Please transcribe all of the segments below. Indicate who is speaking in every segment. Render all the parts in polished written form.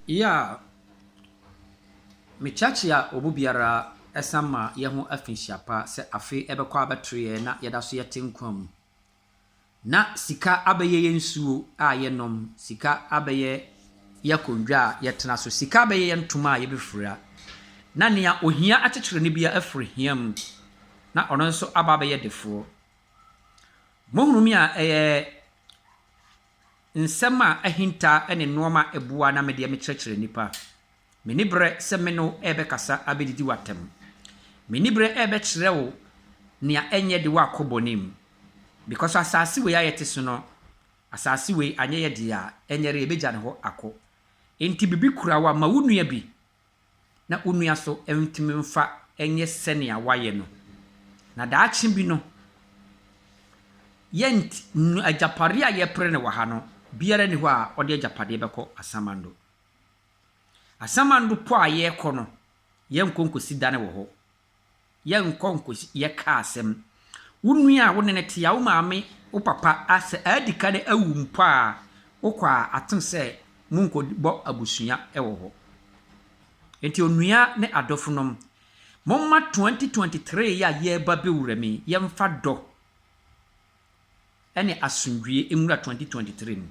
Speaker 1: Yeah, mekyeakyea obu biara ɛsan ma yɛn ho afinhyia pa sɛ afe ɛbɛkɔ abɛto yɛn na yɛda so yɛte nkwa mu. Na sika abɛyɛ yɛn nsuo a yɛnom, sika abɛyɛ yɛn akonnwa a yɛtena so, sika abɛyɛ yɛn ntoma a yɛbɛfira. Na nea ohia akyekyere no bi afiri hia mu, na ɔno nso aba abɛyɛ defoɔ. Mohunu mi a ɛyɛ nsɛm a ahinta ne nneɛma a ɛboa na mede mekyerɛkyerɛ nnipa. Menni berɛ sɛ me ne wo ɛrebɛkasa abɛdidi w'atɛm. Menni berɛ ɛrebɛkyerɛ wo nea ɛnyɛ de wo akɔ bɔne mu. Because asase wei a yɛte so no, asase wei anyɛ yɛ deɛ a, ɛnyɛ dɛ yɛbɛgya ne hɔ akɔ. Enti biribi kura wo a, ma wo nua bi na wo nua so ntumi mfa nyɛ sɛnea woayɛ no. Na daakye bi no, yɛnt agyapadeɛ a yɛpere no wɔ ha no, biara ni hɔ a ɔde agyapadeɛ bɛkɔ asamando. Asamando po a yɛrekɔ no, yɛnkɔ nkɔsi dane wɔ hɔ. Yɛnkɔ nkɔsi yɛka asɛm. Wo nua a wo ne no te a, wo maame, wo papa asɛ adi kan awu mpo a, wokɔ a aten sɛ monkɔbɔ abusua wɔ hɔ. Nti onua ne adɔfonom, momma 2023 yi a yɛreba bɛwura mu yi, yɛmfa dɔ ne asomdwie nwura 2023 mu.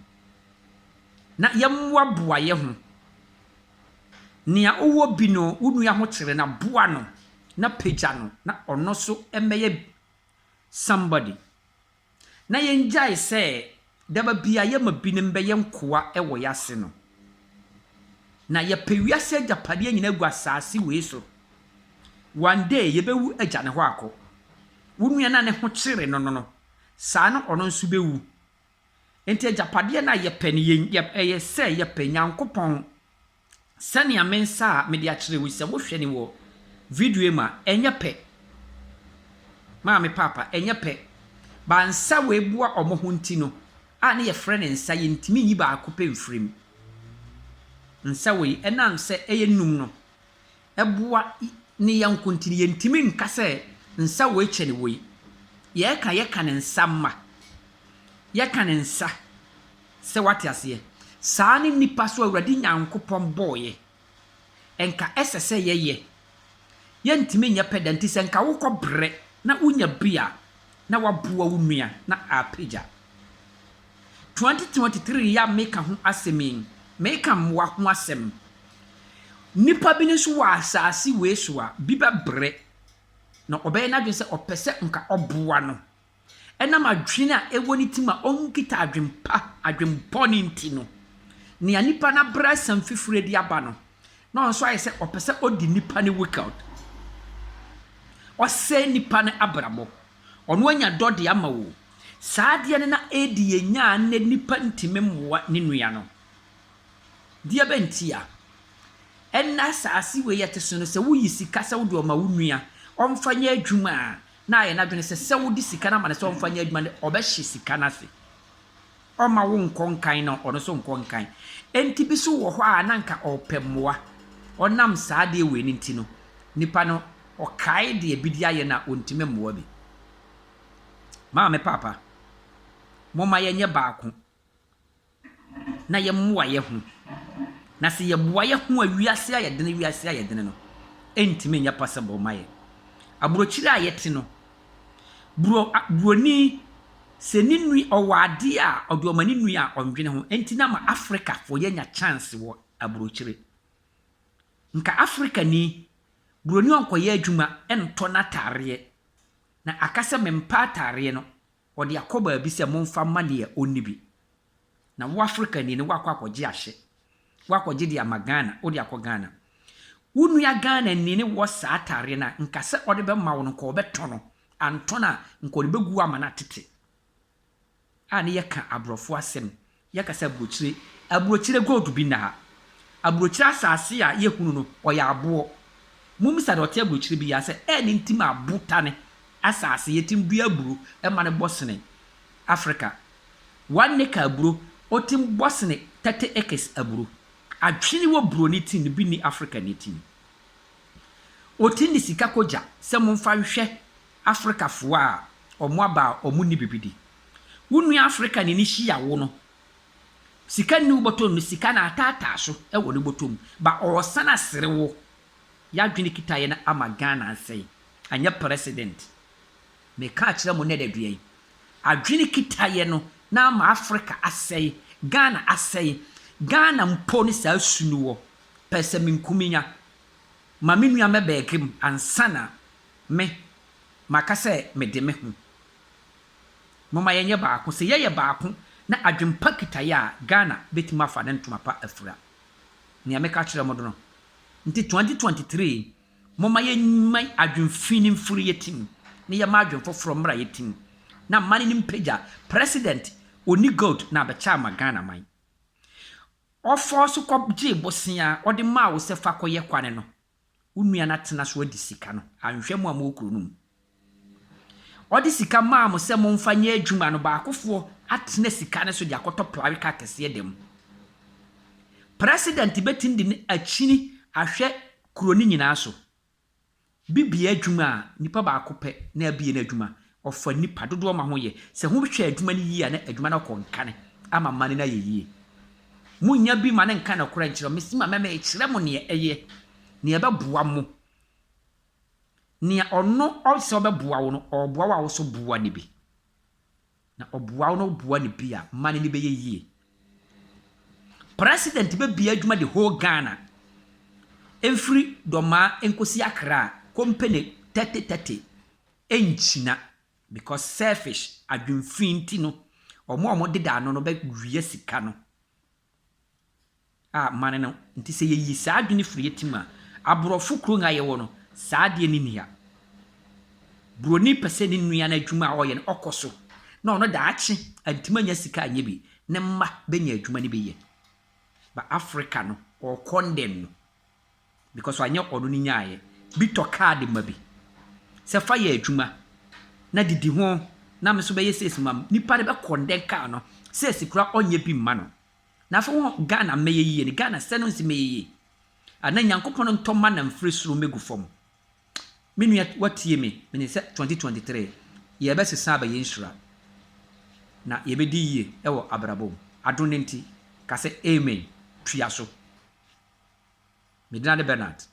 Speaker 1: Na yɛmmoaboa yɛn ho. Nea wowɔ bi no, wo nua ho kyerɛ no, boa no na pagya no na ɔno nso mmɛyɛ somebody. Na yɛngyae sɛ daba bia yɛma binom bɛyɛ nkoa wɔ yɛase no. Na yɛpɛ wiase agyapadeɛ nyinaa gu asase wei so. One day yɛbɛwu agya ne hɔ akɔ. Wo nua no a ne ho kyere no no, saa no ɔno nso bɛwu. Nti agyapadeɛ no a yɛpɛ no, ɛyɛ sɛ yɛpɛ Nyankopɔn sɛnea me nsa a mede akyerɛ wo sɛ wohwɛ ne wɔ video mu a, ɛnyɛ pɛ. Maame paapa, ɛnyɛ pɛ. Ba nsa wei boa ɔmo ho nti no, a ne yɛfrɛ ne nsa, yɛntumi nyi baako pɛ mfiri mu. Nsa wei, ɛnam sɛ ɛyɛ num no, ɛboa ne yɛnko nti no, yɛntumi nka sɛ nsa wei kyɛ ne wei. Yɛreka yɛka ne nsa mma. Yɛka ne nsa sɛ wate aseɛ. Saa ne nipa so Awurade Nyankopɔn bɔɔyɛ. Ɛnka ɛsɛ sɛ yɛyɛ. Yɛntumi nyɛ pɛ da nti sɛ nka wokɔ brɛ na wonya bi a, na waboa wo nua na apagya. 2023 yi a meka ho asɛm yi, meka mmoa ho asɛm. Nipa bi nso wɔ asase wei so a, bi bɛbrɛ na ɔbɛyɛ n'adwene sɛ ɔpɛ sɛ nka ɔboa no. Ɛnam adwene a ɛwɔ ne tirim a ɔnkita adwempa, adwembɔne nti no, nea nipa no abrɛ asɛm fifire de aba no, na ɔno nso ayɛ sɛ ɔpɛ sɛ ɔdi nipa no wicked. Ɔsɛe nipa no abrabɔ. Ɔno anya dɔ de ama wo. Saa adeɛ no na ɛdi yɛn nya a nnɛ nipa ntumi mmoa ne nua no. Deɛ bɛnti a, ɛnna asase wei yɛte so no, sɛ woyi sika sɛ wode ɔma wo nua, ɔmfa nyɛ adwuma a, na ayɛ n'adwene sɛ wode sika no ama no sɛ ɔmfa nyɛ adwuma no, ɔbɛhye sika no ase. Ɔma wo nkɔ nkan na ɔno nso nkɔ nkan. Enti bi so wɔ hɔ a na nka ɔpɛ mmoa. Ɔnam saa adeɛ wei no nti no, nipa no ɔkae deɛ bi de ayɛ no a ɔntumi mmoa bi. Maame paapa, momma yɛnyɛ baako na yɛmmoa yɛn ho. Na sɛ yɛboa yɛn ho a wiase ayɛ dene, wiase ayɛ dene no, ɛntumi nyɛ possible ma yɛn. Aburokyire a yɛte no, buroni sɛ ne nua ɔwɔ adeɛ a ɔde ɔma ne nua a ɔndwene ho. Enti na ma Africafoɔ yɛnya chance wɔ aburokyire. Nka Africani, buroni ɔnkɔyɛ adwuma ɛntɔ n'ataareɛ. Na aka sɛ mempa ataareɛ no, ɔde akɔ baabi sɛ momfa mma deɛ ɔnni bi. Na wo Africani no woakɔ akɔgye ahyɛ. Woakɔgye de ama Ghana, wode akɔ Ghana. Wo nua Ghana ni ne wɔ saa ataareɛ no a, nka sɛ ɔde bɛma wo no, nka ɔbɛtɔ no. Antɔ no a, nka ɔde bɛgu ama no atete. A ne yɛka aborɔfo asɛm. Yɛka sɛ aburokyire. Aburokyire gold bi nna ha. Aburokyire asase a yɛhunu no, ɔyɛ aboɔ. Mommisa deɛ ɔte aburokyire bi sɛ ɛyɛ ne ntim abotane asase yɛtim dua aburo ma no bɔ sene Africa. 1 acre aburo, ɔtim bɔ sene 30 acres aburo. Adwene wɔ buroni tim no bi ni Africa ne tim. Ɔtim de sika kɔgya sɛ momfa nhwɛ Africafoɔ a ɔmo aba a ɔmo nni bibi di. Wo nua Africa ne ne hyia wo no, Sika nni wo bɔtɔ mu no, sika no ataataa so wɔ ne bɔtɔ mu. Ba ɔresan asere wo. Y'adwene kita yɛn ama Ghana asɛe. Anyɛ president. Meka akyerɛ mo nnɛ da dua yi. Adwene kita yɛn no na ama Africa asɛe, Ghana asɛe. Ghana mpo ne saa su no wɔ. Pɛsɛmenkominya. Ma me nua mmɛbɛɛge mu ansa na me maka sɛ mede me ho. Momma yɛnyɛ baako. Sɛ yɛyɛ baako na adwempa kita yɛ a, Ghana bɛtumi afa ne ntoma pa afira. Nea meka kyerɛ mo no. Nti 2023, momma yɛmma adwemfi no mfiri yɛ tim na yɛma adwen foforɔ mmra yɛ tim na mma no mpagya. President ɔni gold na abɛkyɛ ama Ghana man. Ɔfɔ so kɔgye bosea ɔde maa wo sɛ fa kɔyɛ kwane no. Wo nua no atena so adi sika no. Anhwɛ mu a mowɔ kuro no mu. Ɔde sika maa mo sɛ momfa nyɛ adwuma no, baakofoɔ atena sika no so de akɔtɔ plaweka kɛseɛ da mu. President bɛtumi de ne akyini ahwɛ kuro no nyinaa so. Bibia adwuma a nipa baako pɛ na abie no adwuma. Ɔfa nipa dodoɔ ma ho yɛ. Sɛ ho hwɛ adwuma no yie a, na adwuma no akɔ nkane ama mma no ayɛ yie. Monnya bi ma ne nka nokorɛ nkyerɛ mo. Mesi ma mɛmɛ kyerɛ mo neɛ ɛyɛ. Neɛ ɛbɛboa mo. Nea ɔno ɔsɛ ɔbɛboa wo no, ɔboa wo a wo so boa ne bi. Na ɔboa wo na ɔboa ne bi a, mma no ni bɛyɛ yie. President bɛbia adwuma the whole Ghana. Ɛmfiri Dɔmaa nkosi Accra, company 30 30 ɛnkyina because selfish adwemfi nti no, ɔmo a ɔmo deda ano no bɛwia sika no. A mane no nti sɛ yɛyi saa adwene firi yɛ tim a, aborɔfo kuro a yɛwɔ no, saa adeɛ no ni ha. Buroni pɛ sɛ ne nua no adwuma a ɔyɛ no ɔkɔ so na ɔno daakye antumi anya sika anyɛ bi, ne mma bɛnya adwuma no bi yɛ. Ba Africa no, ɔkɔndɛm no because anyɛ ɔno no nyaayɛ. Bi tɔ kaa de ma bi sɛ fa yɛ adwuma na didi ho na me nso bɛyɛ sales ma nipa no bɛkɔndɛn kaa no sales kora ɔnyɛ bi mma no. Na afei wɔn Ghana mmɛyɛ yie no, Ghana sɛ no nsi mmɛyɛ yie ana Nyankopɔn ntɔ ma na mfiri soro mmɛgu fam. Me nua watie me, menim sɛ 2023 yɛbɛsesa aba yɛn nhyira na yɛbɛdi yie ɛwɔ abrabɔ mu. Adom no nti ka sɛ amen. Tua so. Medina de Bernard.